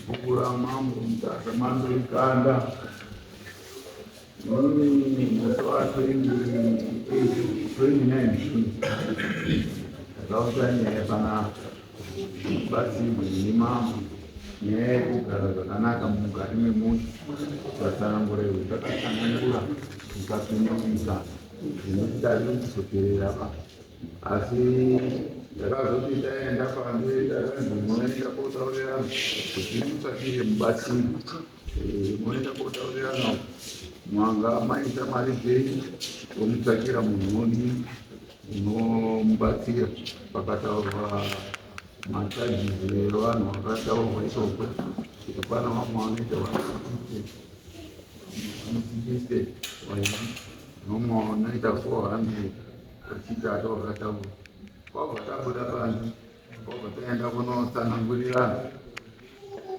Bhuku raMambo Mutasa mandorikanda. Inini musi wa 28 29 June ndakauta nyaya panapa batsirwe nemambo nyaya yekugara zvakanaka mukati memusha tikatsanangura izvo takatsanangura tikapindurika zvinoti tari kuzoperera pa asi ndakazoti taenda panze ndakanzi munoenda kotaurirana kuti mutsvakire mubatsiri eh, munoenda kotaurirana mwanga maita mari dzenyu vomutsvakira munhu woni unomubatsira pakataurwa macharges evanhu vakataurwa ikoko kuti pana vamwe vanoita 160 vamwe vanoita 400 vachiita ato vakataura kwabva tabuda panze kwabva taenda kunotsanangurirana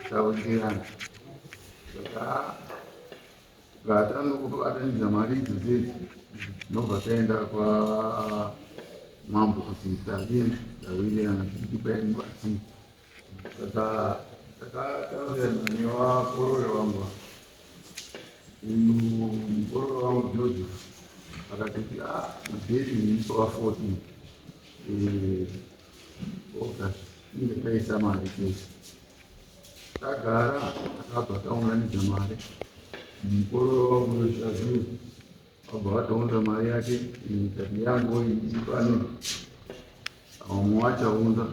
taurirana saka Vatanga kubatanidza mari idzo dzedzi ndobva taenda kwamambo kuti tadini tawirirana kuti tipai mubatsiri saka takataurirana nevakorore vangu uyu mukorore wangu George akatoti a ah, madheti musi wa 14 eh, August inge taisa mari tese Tagara takabva taunganidza mari mukororo wangu wezvazviri wabva watounza mari yake ikati yangu iri pano vamwe vachaunza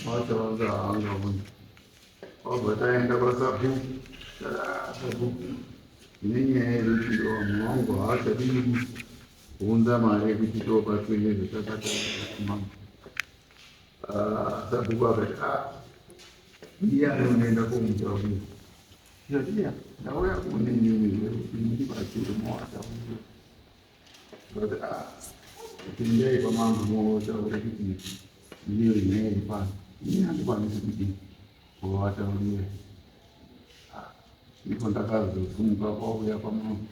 vachaunza haangaunza wabva taenda kwasabhuku sabhuku nenyaya yekuti vamwe vangu haachadii kuunza mari yekuti tobatswe nezvetakataamama Ah, sabhuku akati ah, ndiyani unoenda komutaurira ndikati iya ndauya kune imimi kuti mundibatsire mowataurira akati ah, pindai kwamambo motaura kuti ndiyo nyaya iri pano ini handikwanisi kuti kuvataurira ah, ndipo ndakazosumuka kwauya kwamambo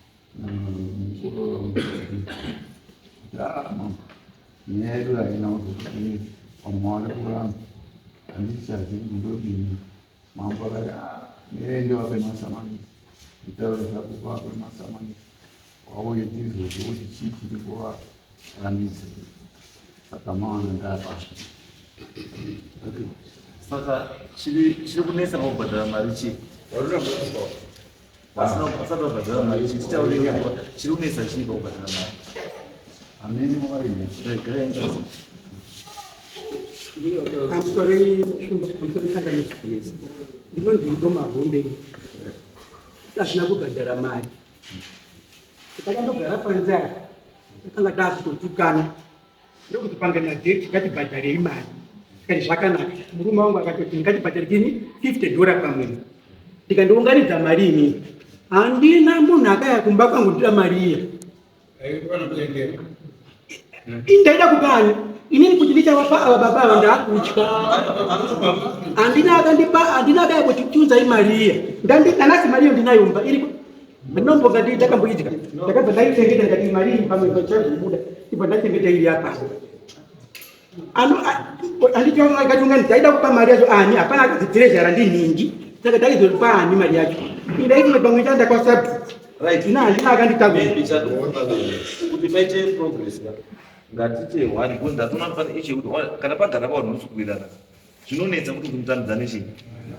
mukuru kuti ah, mambo Nyaya yedu haina kuzoti vamwe vari kuramba handichazivi kuti ndodini. Mambo akati ah, mirai ndivape masamanisi nditaure zvako vape masamanisi wauye tizozwe kuti chii chiri kuvarambidza saka mawana ndapa. Okay. Saka chiri kunetsa pakubhadhara mari chii? Vasati vabhadhara mari chii? Titaure chiri kunetsa chii pakubhadhara mari? Amene waine. Regai ndazwa. Pamusoro Shumba, pamusoro Changamire. Ndinonzi Rudo Mahombe. Asina kubhadhara mari. Takandogara panze apa. Takanga takutotukana. Ndokuti pangana date ngatibhadharei mari. Tikati zvakanaka. Murume wangu akatoti ngatibhadhare chini 50 dollar pamwedzi. Ndikandiunganidza mari ini. Handina munhu akaya kumba kwangu ndida mari iya. Ndaida kupani inini kuti ndichavapa ava baba ava ndaakutya. Handina akandipa handina akaya kuti tiunzai mari iya. Ndanasi mari iyo ndinayo mumba iri Ndinomboga ndi ndakamboidya. Ndakabva ndaichengeta ndikati mari iyi pamwe pachazobuda. Ibva ndachengeta iri apa. Ano anditi ndaida kupa mari yacho ani hapana akadzitirezhara ndinhingi. Saka ndaizopa ani mari yacho. Indaiti pamwe chaenda kwasabhuku. Right. Ina handina akanditaura. Maybe kuti paite progress ngatite one because ndatoona pane issue yekuti kana pagara pavanhu musi kuwirirana zvinonetsa kuti kumutambidzane chii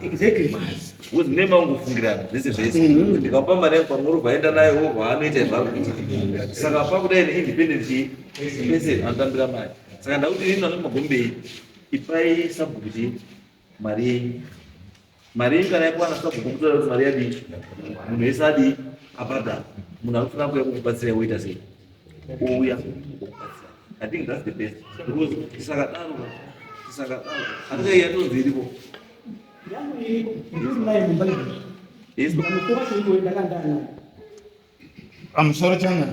exactly because mune mangofungirana zvese zvese mm-hmm. ndikapa mari yangu pamwe urobva aenda nayo wobva anoita zvaari kuita saka pakudai neindependent chii pese anotambira mari saka ndakuti ini nane magombei ipai sabhuku chii mari yenyu mari yenyu kana yakuwana sabhuku mutoda kuti mari yadii munhu wese adii abhadhara munhu anofanira kuuya kukubatsirai woita sei ouya okubatsira i think that's the best because tisakadaro tisakadaro handika yatonzi iripo Pamusoro changa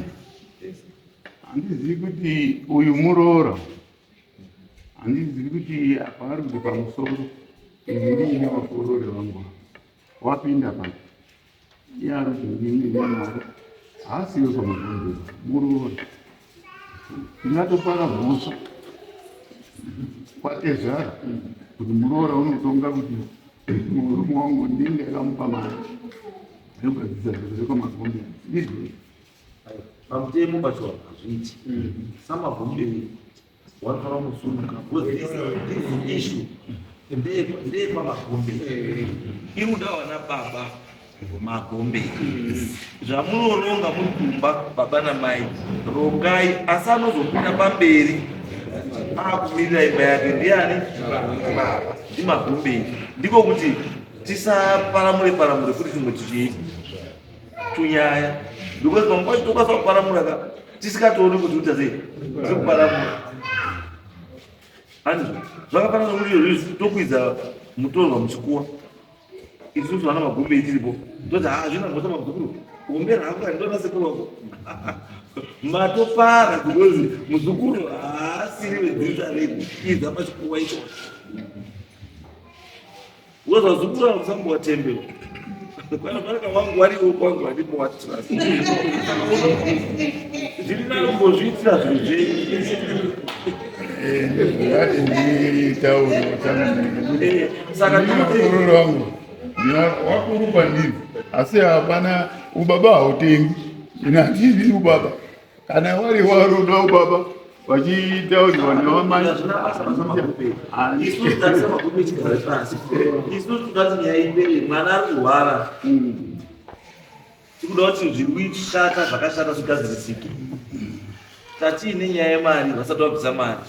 handizivi kuti uyu muroora handizivi kuti apa ari kuti pamusoro ini ndiine vakorore vangu wapinda pano Iye ari kuti ndine mari haasiyo pamabvunzo muroora ndingatopara mhosva kwatezvara kuti muroora unotonga kuti Murume wangu ndini ndakamupa mari yekugadzirisa zviro zvekwaMagombe. Ndizvo. Pamutemo pacho hazviiti. SaMagombe wanofanira kumusununga because this issue ndeyekwaMagombe. Iri kuda vana baba Magombe. Zvamunoronga muri kumba baba namai rongai, asi anozobuda pamberi akumirira imba yake ndiani? Baba. NdiMagombe. Ndiko kuti tisaparamure paramure kuti tumwe tuchii tunyaya, because pamwe pacho tokwanisa kuparamura ka tisikatooni kuti uita sei tiri kuparamura. Handizvo zvakafanana nokuti izvozvi tokwidza mutorwa muchikuwa, isusu vana Magombe tiripo toti ha zvina mhosva, muzukuru ombera hako andona sekuru wako matopara, because muzukuru haasiri wedzinza redu idza pachikuwa ichocho, because vazukuru ava musambowatembewo kwana wangu wariwo kwangu handipo watrust zviri nanombozviitira zvinhu zvenyu. Ndati nditaure. Saka Mukororo wangu wakuru kwandiri, asi hapana ubaba hautengi. Ine handidi ubaba. Kana wari waruda ubaba vachitaurirwa nevamai. Hazvina basa basa, Magombe. Isusu tarisa, Magombe, chigare pasi. Isusu toda kuti nyaya ipere. Mwana ari kurwara, tikuda kuti zviri kushata zvakashata zvigadzirisike. Tatiine nyaya yemari, vasati vabvisa mari.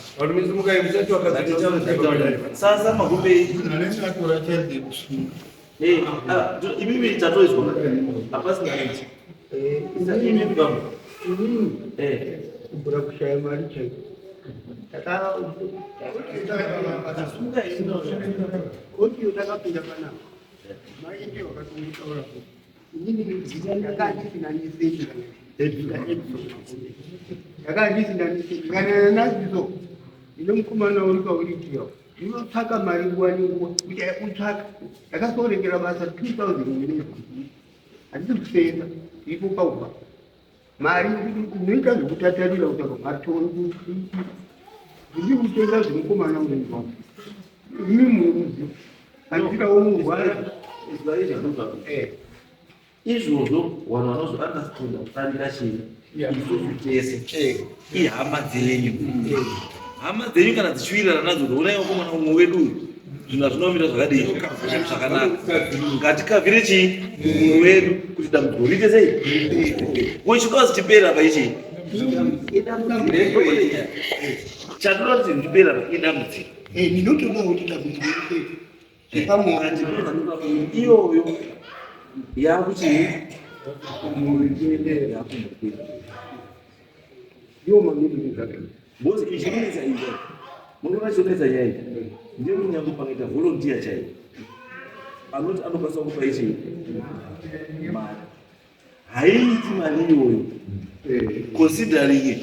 Sasa Magombe, imimi tatoizwa hapasina neti imimi baba. Kubvura kushaya mari chaiko. Koti takapinda panapa, maite wakatomutaura kuti inini ndakandisina nesendi kana Edison Magombe, ndakandisina nesendi kana nasiso. Ine mukomana uri paurikiya unotsvaka mari nguva nenguva kuti utsvaka. Ndakazorekera basa 2011, handisi kusenza, iripo pauba mari unoita zvekutatarira kutsvaka mari. Ndiri kutenga zvemukomana unoiwa, imi munomuziva, handirawo murwara. Izvozvo vanhu vanozounderstanda kudarika chii? Isusu tese ihama dzenyu. Hama dzenyu kana dzichiwirirana nadzo, kuti onai wakomana, umwe wedu uyu, zvinhu hazvinomira zvakadii zvakanaka, ngatikavhire chii mumwe wedu kuti dambudziko riite sei. Wechikazi chipera pa ichii chatinoda kuti chipera pa idambudziko. Ndinotoda kuti dambudziko ripere pamwe. Iyoyo yakuchii yakumupera. Ndiwo mamiriro zvakaita. Because ichi chinonetsa ichi, munoona chinonetsa nyaya iyi ndeyekuti nyange pakaita volunteer chaiyo anoti anokwanisa kupa ichi mari, haiiti mari iyoyo considering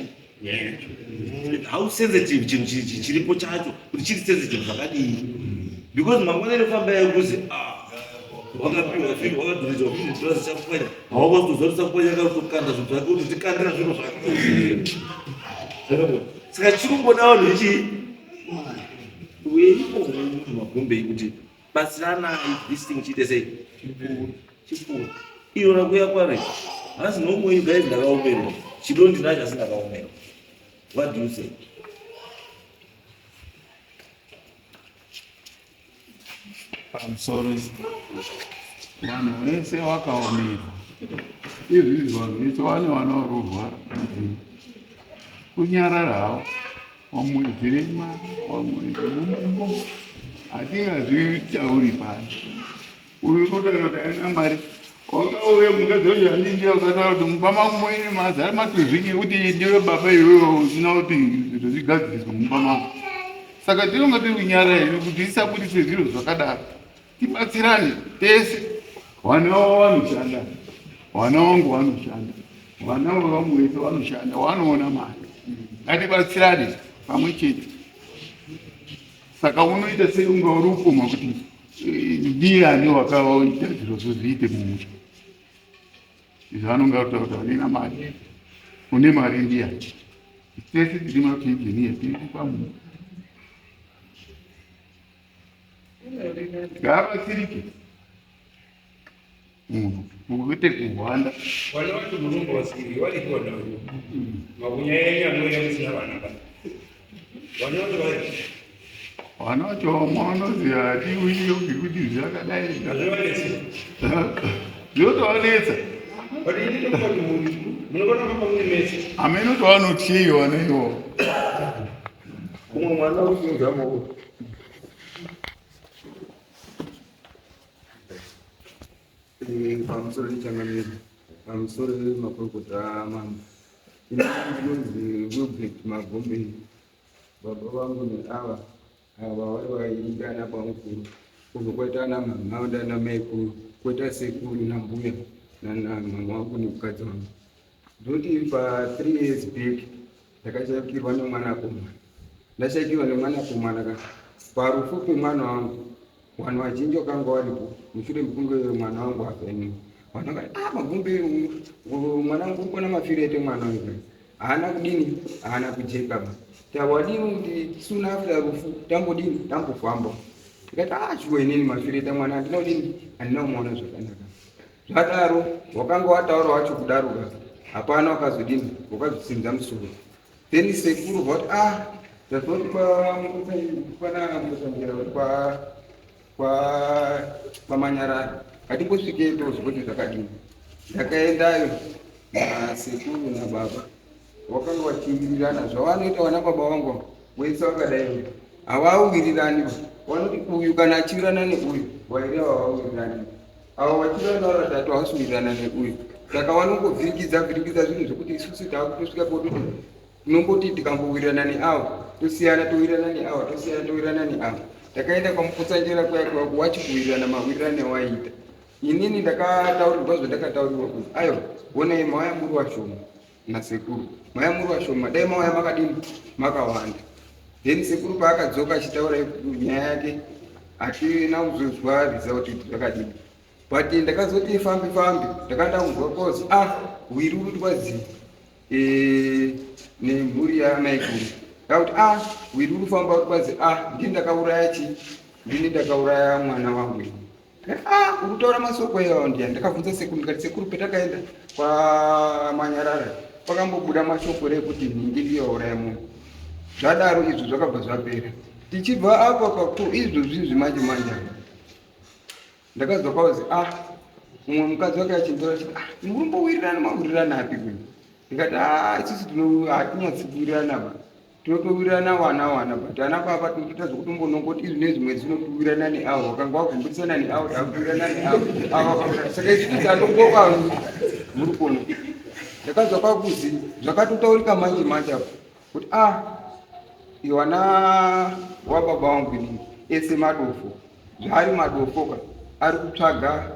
how sensitive chinhu chiripo chacho, kuti chiri sensitive zvakadii, because mangwana inofamba yekuzi wakapiwa zvinhu, wakadhuridzwa kuti trust chakupwanya, hawakwazi kutoziva kuti chakupwanya akatokanda zvinhu zvake kuti tikandira zvinhu zvake. Saka chirungoda vanhu ichi weipo Magombei kuti batsiranai this thing chiite sei chipfuure. Iyona kuya kware hanzi nomwe, you guys, ndakaomerwa, chido ndinacho asi ndakaomerwa. What do you say? Pamusoro, vanhu vese vakaomerwa izvizvi, vanhu vese vane vana vari kurwara, kunyarara havo, vamwe zvirema, vamwe zvemumumbo, hatingazvitauri pano. Uyu unotaura kuti aina mari, wakauya mukadzi wacho handinji wakataura kuti mumba mangu muine mazara matuzvi ngekuti ndiwe baba iwewe usina kuti zviro zvigadziriswe mumba mangu. Saka tinonga tiri kunyarara hedu kuti tisabudise zviro zvakadaro, tibatsirane tese. Vana vavo vanoshanda, vana vangu vanoshanda, vana vevamwe vese vanoshanda, vanoona mari, ngatibatsirane pamwe chete. Saka unoita sei unga uri kupoma kuti ndiani wakaita zvirozvo zviite mumusha? Izvo anonga kutaura kuti handina mari, une mari ndiyani? Tese tiri mapenjeniya, tiri pamu Ngaabatsirike munhu kwete kuhwanda. Vana vacho munombovasiri varipo vana vacho. Makunya enyu anouya musina vana pa. Vana vacho vari. Vana vacho vamwe vanozi hatiuyiyo ngekuti zvakadai. Hazvivanetsi. Zvinotovanetsa. But ini ndokuti munhu munokona kufamba mune mese. Hameno tavanotyei vana ivovo. Umwe mwana uri kuunza maoko. Pamusoro nechangamire, pamusoro makurukota amambo. Ini ndinonzi Wilbert Magombeni. Baba vangu neava ava vari vairi ana bamukuru kubva kwaita ana mama ndana maikuru kwoita sekuru nambuya nana mama wangu nemukadzi wangu. Ndoti pa 3 years back ndakashaikirwa nemwanakomana. Ndashaikirwa nemwanakomana ka parufu pemwana wangu vanhu vazhinji vakanga varipo mushure mekunge mwana wangu afa inini. Vanhu vakati ah Magumbe mwana wangu uri kuona mafiro aite mwana wangu haana kudini haana kujeka ba. Tawadini kuti soon after rufu tambodini tambofamba. Ndikati ah shuwa inini mafiro aita mwana handina kudini handina kumuona zvakanaka. Zvadaro wakanga wataura wacho kudaro ka hapana wakazodini wakazosimudza musoro. Then sekuru vati ah tazoti kwana Mutsanjera kwa kwa kwamanyarara ngatimbosvikei tozwe kuti zvakadini. Ndakaendayo nasekuru nababa wakanga wachiwirirana zvavanoita vana baba vangu wese wakadai havawirirani vanoti uyu kana achiwirirana neuyu vairi ava havawirirani ava vachiwirirana vari vatatu havasi kuwirirana neuyu saka vanongovhiringidza vhiringidza zvinhu zvekuti isusu taakutosvika pototi tinongoti tikambowirirana neavo tosiyana towirirana neavo tosiyana towirirana neavo takaenda kwamukotsanjera kuya wachikuwirirana mawirirane awaiita inini ndakataurirwa zvandakataurirwa kuti aiwa honai mauya muri washoma nasekuru mauya muri washoma dai mauya makadini makawanda then sekuru paakadzoka achitaura nyaya yake hatina kuzozwa result kuti zvakadini but ndakazoti fambi fambi ndakanda kunzwa kozi ah wiri uri kwazi eh, nemhuri yamaiguru ndakuti ah wiri uri famba uri kwazi ah ndini ndakauraya chi ndini ndakauraya mwana wangu ini Ah, uri kutaura masoko iwawo ndiani? Ndakabvunza sekuru ndikati sekuru petakaenda kwaManyarara pakambobuda mashoko ekuti nhingi ndiyo yauraya munhu. Zvadaro izvo zvakabva zvapera. Tichibva apa pakuru izvozvi izvi manje manje apa. Ndakazwa kwazi ah mumwe mukadzi wake achinditora achiti ah murimbowirirana mawirirana api kuno? Ndikati ah isusu tino hatinyatsi kuwirirana apa. Tinotowirirana wana wana but ana baba tinotoita zvekutombonongoti izvi nezvi mwedzi unotowirirana neavo wakanga wagumburisana neavo takuwirirana neavo ava saka isusu tatongoka muri kuona ndakazwa kwakuzi zvakatotaurika manje manje apo kuti ah iwana wababa wangu inini ese madofo zvaari madofo ka ari kutsvaga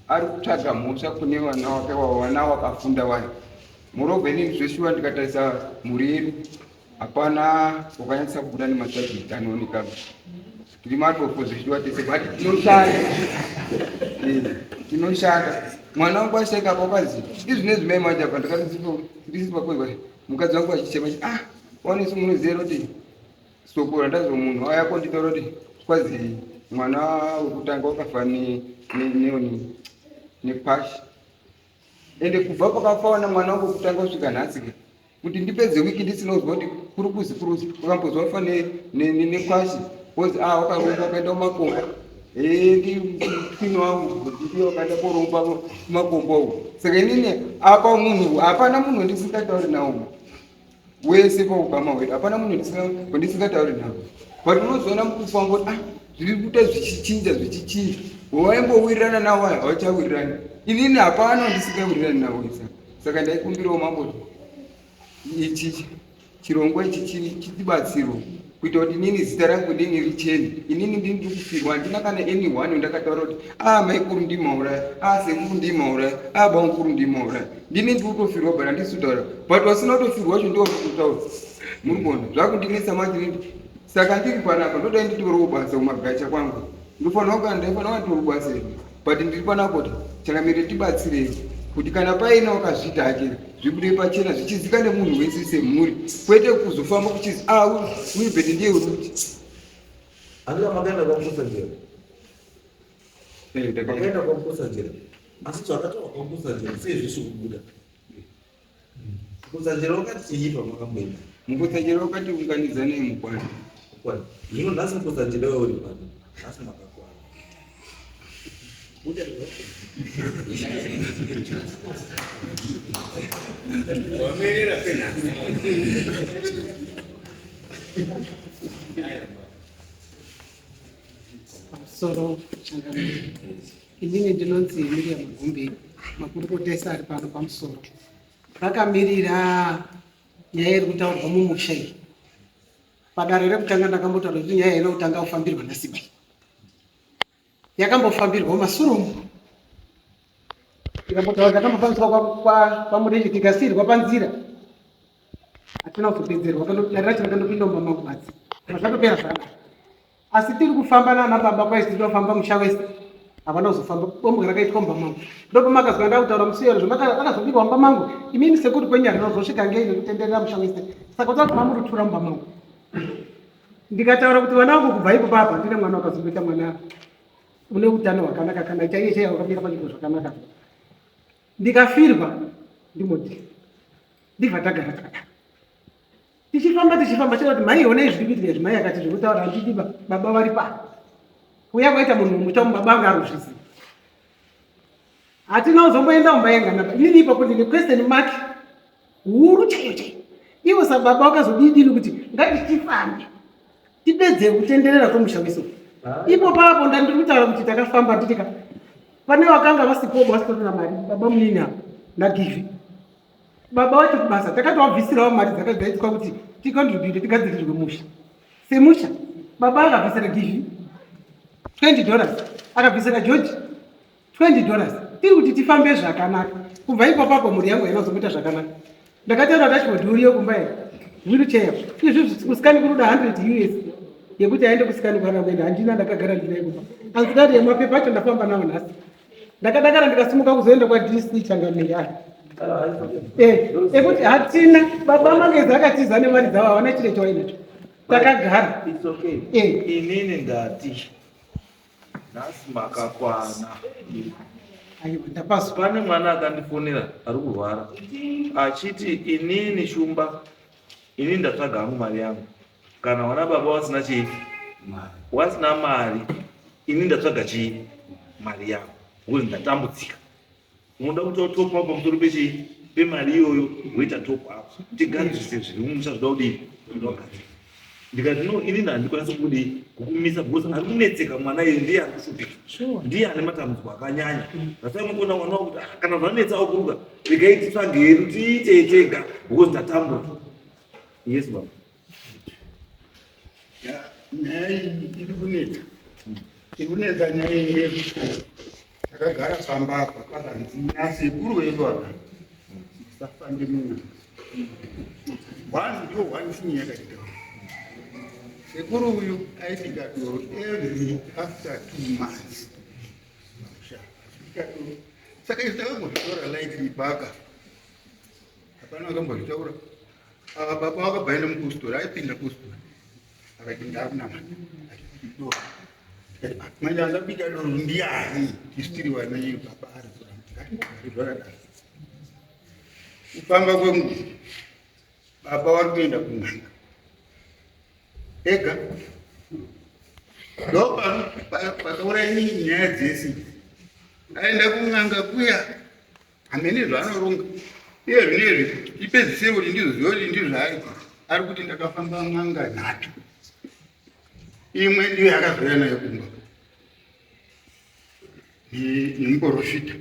ari kutsvaga mhosva kune vana wake vana wakafunda waya Moreover inini zveshuwa ndikatarisa mhuri yedu hapana wakanyatsa kubuda nemasubject anooneka tiri madofo zveshuwa tese but tinoshanda eh, tinoshanda mwana wangu ashaika apa wakazi izvi nezvi mai manje apa ndakatisipa pakweva mukadzi wangu achichema ah wanesu munoziva kuti soko randazo munhu auya konditaura kuti kwazi mwana wekutanga wakafa nepashi ende kubva pakafaona mwana wangu kutanga kusvika nhasi ke kuti ndipedze wiki ndisina kuzwa kuti kuri kuzi kuri kuzi ukambozwa wafa nekwashi wozi a ah, wakaromba wakaenda kumakomba nditwini wangu ndiye wakaenda koromba kumakomba uko saka inini apa munhu hapana munhu wandisingatauri nawo wese paukama hwedu hapana munhu wandisingatauri navo but unozoona mukufamba kuti ah zviri kuita zvichichinja zvichichinja waimbowirirana nawo aya hauchawirirani inini hapana wandisingawirirani nawo isa saka ndaikumbirawo mambo ichi chirongwa ichi chitibatsirwo kuita kuti inini zita rangu inini richene inini ndini ndiri kufirwa handina kana anyone wandakataura kuti a ah, maikuru ndimauraya a ah, sekuru ndimauraya a ah, bamukuru ndimauraya ndini ndiri kutofirwa but handisi kutaura but vasina kutofirwa wacho ndiwo kutaura muri kuona zvakundinetsa manje nini saka ndiri panapa ndodai nditorewo basa kumagacha kwangu ndofanira kuga ndaifanira kuga nditore basa iri but ndiri panapa kuti changamire tibatsirei kuti kana paine wakazviita hake zvibude pachena zvichizika nemunhu wese semhuri kwete kuzofamba kuchizi ah Wilbert ndiye uri kuti Andika makaenda kwaMukotsanjera. Makaenda kwaMukotsanjera. Asi zvakataurwa kwaMukotsanjera sei zvisi kubuda? Mukotsanjera wakati chii pamakamboenda? Mukotsanjera wakati unganidzanei mukwane. Mukwane. Zvino nhasi Mukotsanjera wewe uri pano. Nhasi makakwana. Buda Wamerera penhasi. Pamusoro changamire. Inini ndinonzi Miriam Gumbi, makurukota ese ari pano pamusoro. Vakamirira nyaya iri kutaurwa mumusha iyi. Padare rekutanga ndakambotaura kuti nyaya ino kutanga kufambirwa naSibai. Yakambofambirwa mumasure umu. Tikambotaura takambofambiswa kwaMurenje tikasiirwa panzira. Hatina kuzopedzerwa, dare racho rakandopinda mumba mangu badzi. Zvatopera zvakadaro. Asi tiri kufamba nana baba kwaisi tiri kufamba musha wese. Havana kuzofamba bombwe rakaitwa mumba mangu. Ndopamakazwa ndakutaura musi uyo zvakazobikwa mumba mangu. Imimi sekuru kwenyu harina kuzosvika ngei nekutenderera musha wese. Saka kuti mamurutura mumba mangu. Ndikataura kuti vana vangu kubva ipo papa ndine mwana wakazongoita mwana une utano hwakanaka kana chaiye chaiye wakamira panyika zvakanaka. Ndikafirwa ndimoti ndibva tagara takadaro. Tichifamba tichifamba chero kuti mai honai zviri kuitika izvi mai akati zviri kutaura handidi baba vari pa. Uya kwaita munhu mucha baba anga aruzviziva. Hatina kuzomboenda kumba yenga naba. Inini ipapo ndine question mark huru chaiyo chaiyo. Ivo sababa wakazodidini kuti ngatichifambe tipedze kutenderera kwemusha wese. Ipo papo ndandiri kutaura kuti takafamba titika pane vakanga vasipo vasitorina mari baba munini apa naGivi. Baba wacho kubasa takatovabvisirawo mari dzakadzaitwa kuti ticontribute tigadzirirwe musha semusha. Baba akabvisira Givi 20 dollars, akabvisira George 20 dollars tiri kuti tifambe zvakanaka. Kubva ipapo apo mhuri yangu haina kuzomboita zvakanaka. Ndakataura dashboard uriyo kumba here wheelchair izvi kusikani kunoda 100 US yekuti aende kusikani kwaana kuenda handina, ndakagara ndinaye kumba. Anzikati yemapepa acho ndafamba nawo nhasi. Ndakadakara ndikasimuka kuzoenda kwa DC Changamire aya. Ekuti hatina baba Mangezi akatiza nemari dzavo havana chiro chawainacho. Takagara. It's okay. Inini ndati nhasi makakwana. Aiwa ndapazwa. Pane mwana akandifonera ari kurwara achiti inini Shumba inini ndatsvaga hangu mari yangu kana wana baba wasina chii wasina mari ini ndatsvaga chii mari yangu because ndatambudzika. Unoda kuti top up pamusoro pechii pemari iyoyo woita top up tigadzirise zviri mumusha zvinoda kudii zvinoda kugadzira. Ndikati no inini handikwanisi kukudii kukumisa because ari kunetseka mwana iye ndiye ari kushupika ndiye ane matambudziko akanyanya. Ndasai mukuona mwana wakuti ah, kana zvanetsa okuruka regai titsvage hedu tiite tega because tatambura. Yes baba. Nyaya iyi iri kunetsa. Iri kunetsa nyaya iyi yekuti takagara pamba apa pakanzi nasekuru vedu ava musafambe munhu. One ndiyo one thing yakaitika. Sekuru uyu aibika doro every after 2 months. Achibika doro. Saka isu takangozvitora lightly paka. Hapana wakambozvitaura. Ava baba vakabva enda mupostori, aipinda postori. Akati ndakunamata. Achibika Manje angabika doro ndiani? Isu tiri vana iye baba ari kuramba. Zvakadaro. Kufamba kwenguva baba vari kuenda kun'anga ega ndo pakaura inini nyaya dzese aenda kun'anga kuya hamene zvaanoronga iye zvinezvi ipedzise kuti ndizoziva kuti ndizvaari ari kuti ndakafamba n'anga nhatu imwe ndiyo yakazouya nayo kumba nemuporofita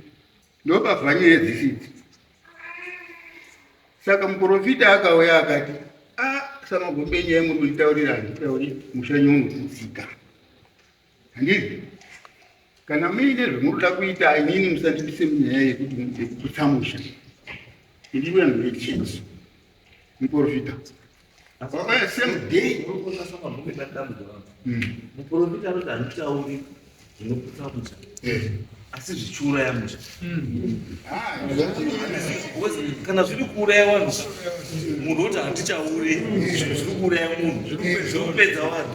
ndopabva nyaya dzisidzi saka muporofita akauya akati a ah, samagombe nyaya muri kunditaurira handitauri mushanyi unokudzika handizvi kana muine zvamunoda kuita inini musandibise munyaya yekuputsa musha indiwe ndoichechi muporofita wakauya same day muporofita anoti handitauri zvinoputsa musha asi zvichiuraya musha kana zviri kuuraya vanhu munhu oti handichauri zvinhu zviri kuuraya munhu zviri kupedza vanhu.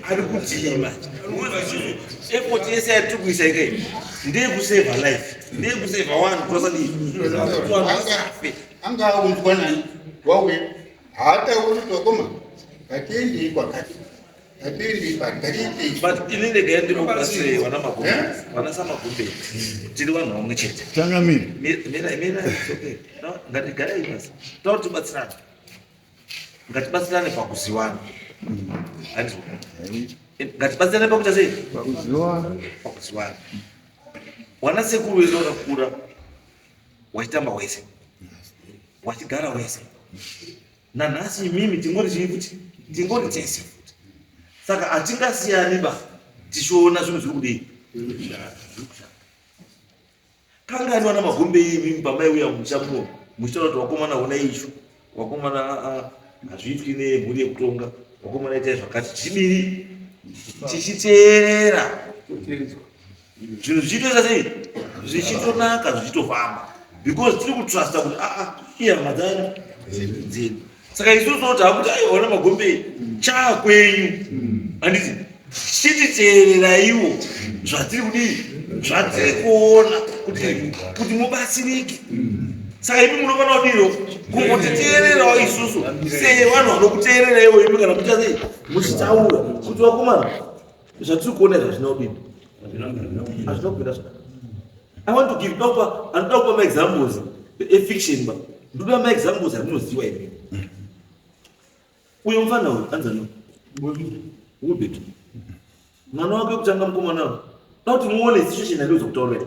Ari kutii manje? Because effort yese yatiri kuisa ikai ndeyekuseva life, ndeyekuseva one kurosadii kuti vanhu vasafe. Anga aunzwa nani wauya haatauri kuti wakoma ngatiendei kwakati, ngatiendei ngatiitei. But ini ndega ndinokubatsirei vana Magombe, Eh? vana saMagombe, tiri vanhu vamwe chete. Changamire. Mira, mira, it's okay. No, ngatigarai basi. Tauri tibatsirane. Ngatibatsirane pakuziwana. Handizvo. Ngatibatsirane pakuita sei? Pakuziwana. Pakuziwana. Wana sekuru wedu wakakura wachitamba wese, wachigara wese. Nanhasi imimi tingori chii futi? Tingori tese futi. Saka hatingasiyani ba tichiona zvinhu zviri kudii? Zviri kushata. Kangani vana Magombe imimi pamaiuya mumusha muno muchitaura kuti wakomana una icho, wakomana hazviitwi nemhuri yekutonga, wakomana itai zvakati, tichidii? Tichiteerera zvinhu zvichitoita sei? Zvichitonaka, zvichitofamba, because tiri kutrusta kuti aa ihama dzani dzedu. Saka isusu tinoti hakuti aiwa vana Magombe chaakwenyu, handiti? Chititeereraiwo zvatiri kudii, zvatiri kuona kuti mubatsirike. Saka imi munofanira kudiro kungotiteererawo isusu sevanhu vanokuteereraiwo imi kana muchita sei muchitaura kuti vakomana zvatiri kuona izvi hazvina kudini, hazvina kupinda zvakanaka. I want to give dopa, anoda kupa maexamples efiction ba, ndoda maexamples amunoziva imi. Uyo mufana uyu anzani Wilbert, mwana wake wekutanga mukomana uyu, da kuti muone situation yandozokutaurira.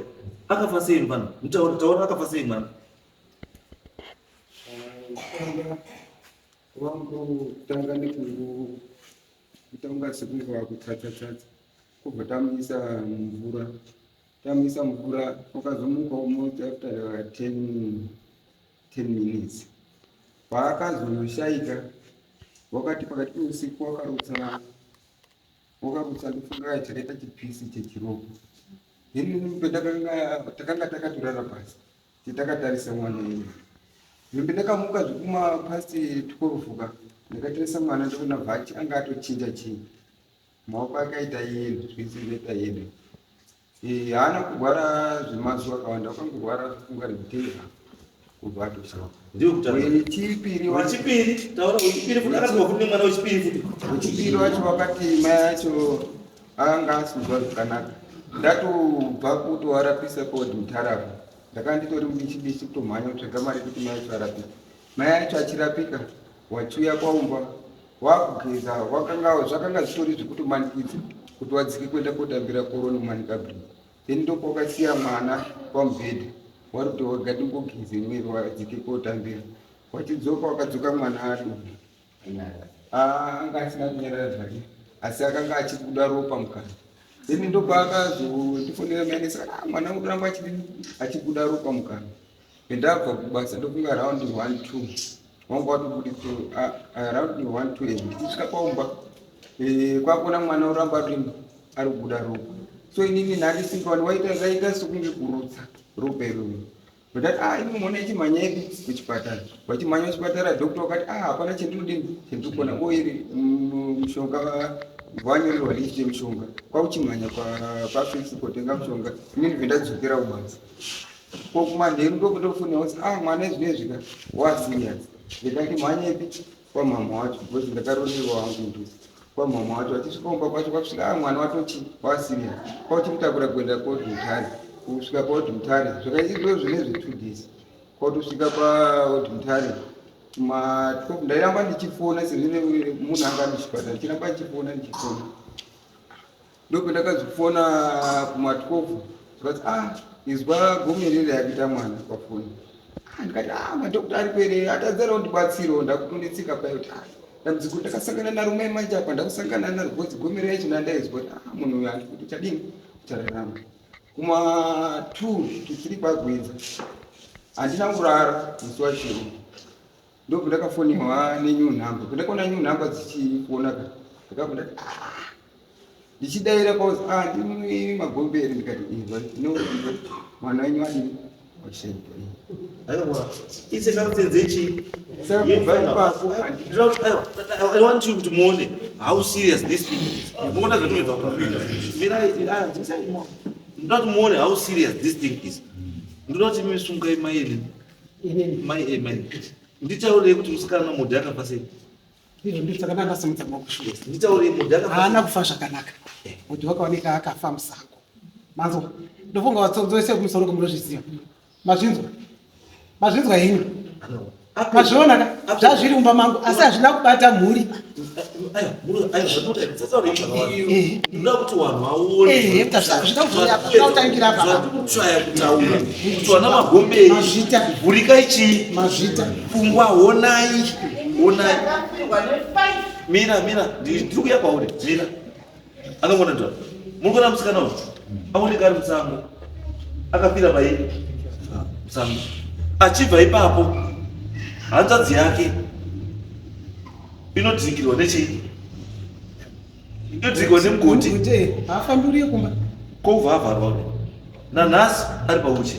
Akafa sei mufana? Mutaura, taura, akafa sei mwana? Kutanga wangu tanga nekutanga sekunge wakutsatsatsa, kubva tamuisa mumvura, tamuisa mumvura ukazomuka almost after 10 minutes. Paakazoshaika wakati pakati peusiku wakarutsa, wakarutsa ndofunga chakaita chipisi chechiroko. Then takanga takatorara pasi takatarisa mwana iye. Zvimbe ndakamuka zvekuma past 12 ka, ndakatarisa mwana ndokuona bvachi anga atochinja chinja, maoko akaita yelo, zvese zvaita yelo. Haana kurwara zvemazuva akawanda, wakangorwara zvekunga rekuteera kubva atoshawa. Ndiyo kutanga. Wechipiri wacho, Wechipiri, taura wechipiri futi, akati futi nemwana wechipiri futi. Wechipiri wacho wakati mai acho anga asizwa zvakanaka, ndatobva kutovarapisa kodhutarapo, ndakanga nditori mubishi bishi kutomhanya kutsvaga mari kuti mai acho arapike. Mai acho achirapika wachiuya kwaumba wakugeza, wakanga zvakanga zvitori zvekutomanikidza kuti wadzike kuenda kotambira koroni kumanika bridge. Then ndokwakasiya mwana pamubhedha, wari kuti wega ndingogeze mwiri wadzike kotambira. Wachidzoka wakadzoka mwana adonha, anga asina kunyarara zvake, asi akanga achibuda ropa mukanwa. Then ndopaakazondifonera mai saka, mwana unoramba achibuda ropa mukanwa. Ndabva kubasa ndofunga round 1 2, wanga watobudisa around 1 2, ndichisvika paumba kwakuona mwana uramba ari kubuda ropa. So inini nhandisingaoni, waita zvaita sekunge kurutsa ropa iroro. Ndati imi muona ichimhanya ipi kuchipatara, wachimhanya kuchipatara, doctor wakati hapana chendinodini chendiri oiri mushonga, wanyorerwa list yemushonga, kwakuchimhanya pafix kotenga mushonga. Inini bve ndadzokera kubasa kokumanheru, ndokutofonera kuti mwana izvinezvi ka waserious. Ndikati mhanyepi kwamama wacho, because ndakaronerwa wangu nduzi kwamama wacho. Achisvika kumba kwacho kwakusvika mwana watochi waserious, kwakuchimutakura kuenda kodhutare. Kusvika paodhutare zvakaizvo zvinezve 2 days, kwatosvika paodhutare kuma 12. Ndairamba ndichifona sezvine munhu anga ndichipatara, ndichiramba ndichifona ndichifona, ndopendakazofona kuma 12, zvikati izwa gomerere yakuita mwana pafoni. Ndikati madhokota ari kwere atadzara kundibatsirawo, ndakutonetseka pai kuti dambudziko ndakasangana naro mai manje apa ndakusangana naro, because gomero yacho nandaizwa kuti munhu uyu handi kuti uchadini uchararama. Kuma 2 to 3 kwagwedza, handina kurara musi wacho, ndobva ndakafonehwa nenew number. Pandakaona new number dzichifona ka, ndakabva ndati ndichidaira kwauzi ndimi Magomberi? Ndikati izwa no, mwana wenyu adini washaika. Aiwa, icircumstance yechi. Saka kubva ipapo I want you kuti muone how serious this thing is. Muona zvatinoedza kuita. Mirai, aya, dzisai imomo. Ndoda kuti muone how serious this thing is. Ndoda kuti misungai mai Inini mai mai. Nditaurei kuti musikana mudhi akafa sei. ndizvo ndizvo saka ndandasimudza maoko. Yes, nditaurei mudhi akafa. Haana kufa zvakanaka. Kuti wakaoneka akafa musango. Manzwa? Ndofunga watsonzoese kumusoro kumunozviziva. Mazvinzwa? Mazvinzwa henyu? Mazviona ka? Zvazviri mumba mangu asi hazvina kubata mhuri. Ndoda kuti vanhu vaone Eh, zvida kutangira apa. zvatikutsvaya kutaura kuti vana magombei Mazvita. vhurikai chii Mazvita. pfungwa honai honai mira mira ndiri kuuya kwauri mira anongona ndwa muri kuona musikana uyu aoneka ari musango akafira pai musango achibva ipapo hanzvadzi yake inodhirikirwa nechii inodhirikirwa nemugodhi Kuti haafambi kumba. kobva avharwa nanhasi ari pauchi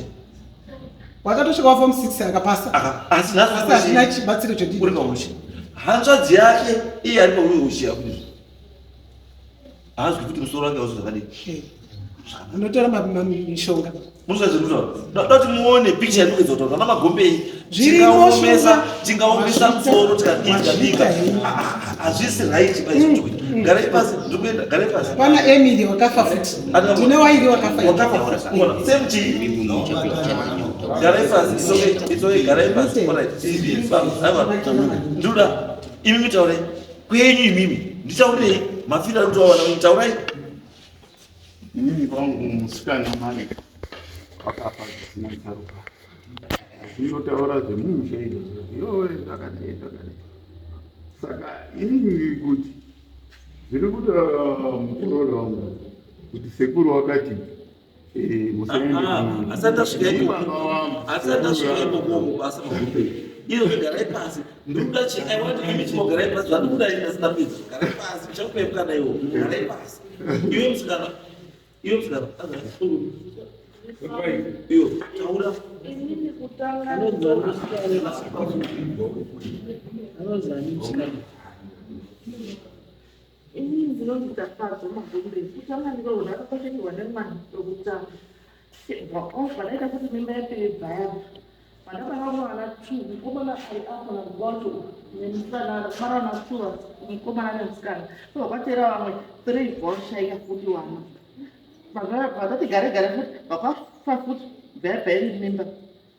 Wakatosvika wa form 6 akapasa. Asi nhasi Asi hazvina chibatsiro chodii. uri pauchi hanzvadzi yake iye ari pauchi yakudii haazwi kuti musoro wake hauzi zvakadii. Unotora mishonga. Munoda kuti muone picture yandikuedza kutaura vana magombei. Zvirimo Tingaomesa shuwa. tingaomesa Mazvita. musoro tikadii tikadika. Mazvita henyu. Hazvisi right paizvikuita. Garai pasi ndikuenda garai pasi. Pana Emily wakafa futi. Tine wairi wakafa. Wakafa futi. Ona, same chii. Garai pasi it's okay it's okay garai pasi. All right. Aiwa. Ndoda imi mitaurei kwenyu imimi nditaurei mafiro ari kutaura vana taurai. Inini kwangu musikana mane wakafa zvisina tsaruka. Zvinotaura zvemumusha izvozvo yowe zvakadai zvakadai. Saka inini kuti zviri kutaura mukororo wangu kuti sekuru wakati musaende Asati asvika Ini ikoko. baba wangu, Asati asvika sekuru ikoko basa magombei. Iyo garai pasi. Ndikuda chi I want you to garai pasi. Zvandikuda ini asina pedzi. Garai pasi. Ndichakupa mukana iwo. Garai pasi. Iwe musikana. Iwe musikana. Iyo taura. Inini kutanga inini ndinonzi Tafadzwa Magombezi. Kutanga ndiko ndakakoshekerwa nemwana wekutanga. Vadaita kuti mimba yapere bva yabva. Vandabara vana two, mukomana ari apo nababa wacho nemusikana, ndakabara vana two, mukomana nemusikana. So vakateera vamwe three voshaika futi vana. Vakati gare gare futi vakafa futi bva yabva iri mimba.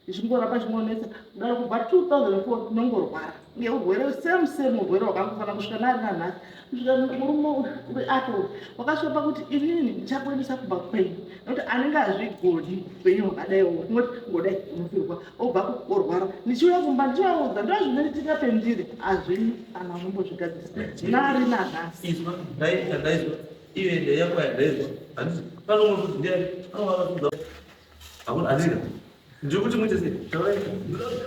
Ichingoramba ichingonetsa kudaro kubva 2004 tinongorwara ngeurwere same same urwere hwakangofanana kusvika nari nanhasi kusvika murume uri apo wakasvika pakuti inini ndichakuendesa kumba kwenyu nekuti anenge hazvigoni upenyu hwakadai unoti ngodai unofirwa obva orwara ndichiuya kumba ndichivaudza ndozvinoitika pendiri hazvini kana unombozvigadzirisa nari nanhasi. Izwa ndaita ndaizwa. Iyo ende yako yandaizwa. Handiti pano umwe kuti ndiani anowana Hakuna handiti. Ndiri kuti muite sei? Taurai.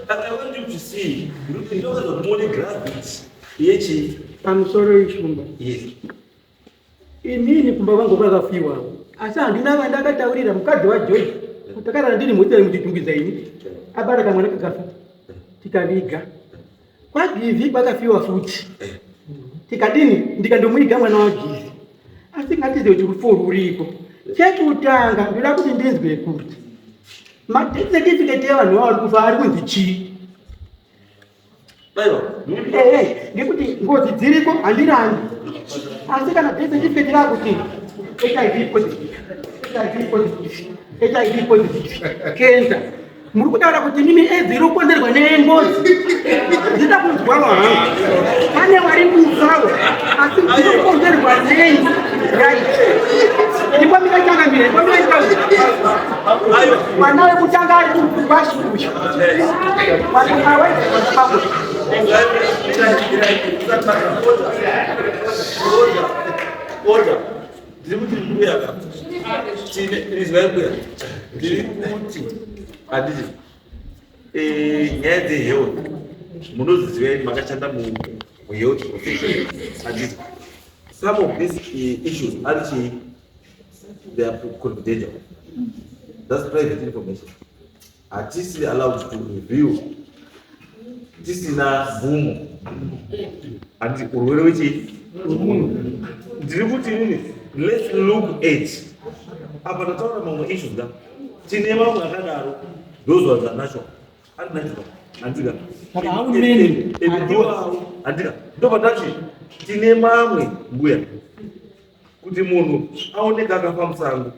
I want you to see. Ndinoda kuti muone gravity yechi. Pamusoro ishumba. Yes. Inini kumba kwangu kwakafiwa asi handina vandakataurira mukadzi waGeorge kuti takarara ndiri mhotera muchitungwiza ini abara kamwana kakafa tikaviga kwaGivhi kwakafiwa futi tikadini ndikandomuiga mwana waGivhi asi ngatizive kuti rufu ruriko. Chekutanga ndoda kuti ndinzwe kuti madeath certificate evanhu vavo vari kufa ari kunzi chii. Aiwa. Ehe, ngekuti ngozi dziriko handirambi asi kana death certificate rakuti HIV positive, HIV positive, HIV positive, cancer, muri kutaura kuti mimi aids iri kukonzerwa nengozi. Ndida kunzwawo hangu pane wari kufawo asi dziri kukonzerwa nei? Right, ndikwamira changamire, ndikwamira changamire. Mwana wekutanga ari kubashi uyu mwana wekutanga. Order. Ndiri kuti mbuya ka. Tine izwai mbuya. Ndiri kuti handiti nyaya dzehealth munoziziva imi makashanda muhealth profession handiti some of these issues are chii, they are confidential, that's private information. Hatisi allowed to review tisina mvumo. Handiti urwere wechii? Ndiri kuti inini let's look at apa tataura mamwe issues ka. Tine mamwe akadaro, those ones are natural. Ari natural. Handika. Saka how many are those? Handika. Ndobva tati tine mamwe mbuya. Kuti munhu aoneka akafa musango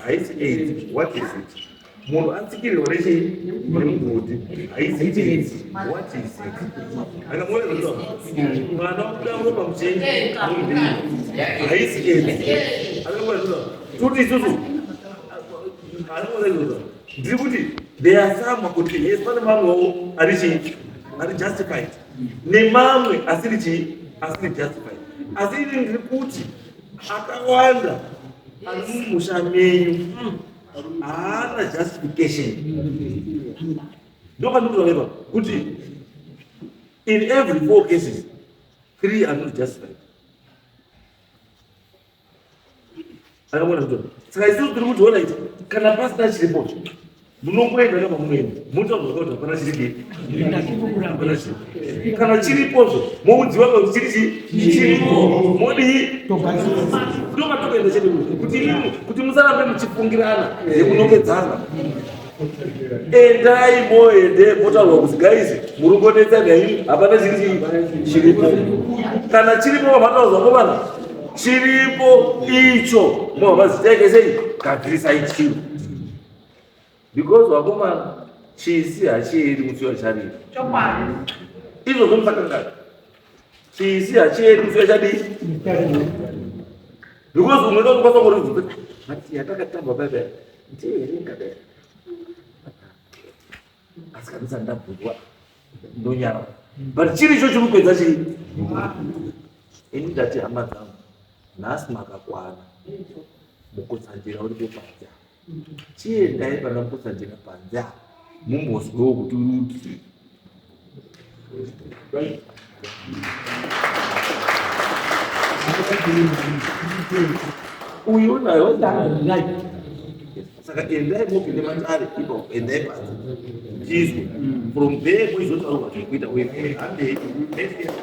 haisi AIDS, what is it? Munhu atsikirirwa nechii? Nemugodhi haisi AIDS, what is it? Akamuona mwana wabuda ropa muchenji haisi AIDS. Akamuona tuti isusu akamuona ndiri kuti there are some kuti yes pane mamwewo ari chii ari justified nemamwe asiri chii asiri justified, asi ini ndiri kuti akawanda ari mumusha menyu haana justification. Ndopandikutorepa kuti in every four cases, three are not justified. Akamona kuti saka isusu tiri kuti ona iti kana pasina chiripo munongoenda nepamunoenda motaurwa kuti hapana chiripi, hapana chiripo. Kana chiripozvo moudziwa kuti chiri chii chiripo, modii? Ndopatokuenda chete kuti imimi kuti musarambe muchifungirana nekunongedzana. Endai moende motaurwa kuti guys, muri kunetsa nai, hapana chiri chii chiripo. Kana chiripo vamataurwa komana chiripo icho mobva mazitaike sei gadzirisai chiro, because vakomana chisi hachieri musi wacharira. Izvozvo musakangana, chisi hachieri musi wachadii, because umwe unokwanisa kuridza mati yatakatamba baibai ndiye here ingadai, asi kanisa ndabvunzwa ndonyara, but chiri icho chiri kupedza chii? Ini ndati hama dzangu, nhasi makakwana, mukutsanjira uripo panze apa. Chiendai pana mukutsanjira panze apa mumbozwewo kuti uri uyu nayo. Saka endai mopinde matare ipapo, endai panze tizwe from there moizotaurwa zvekuita uye handei. Next year.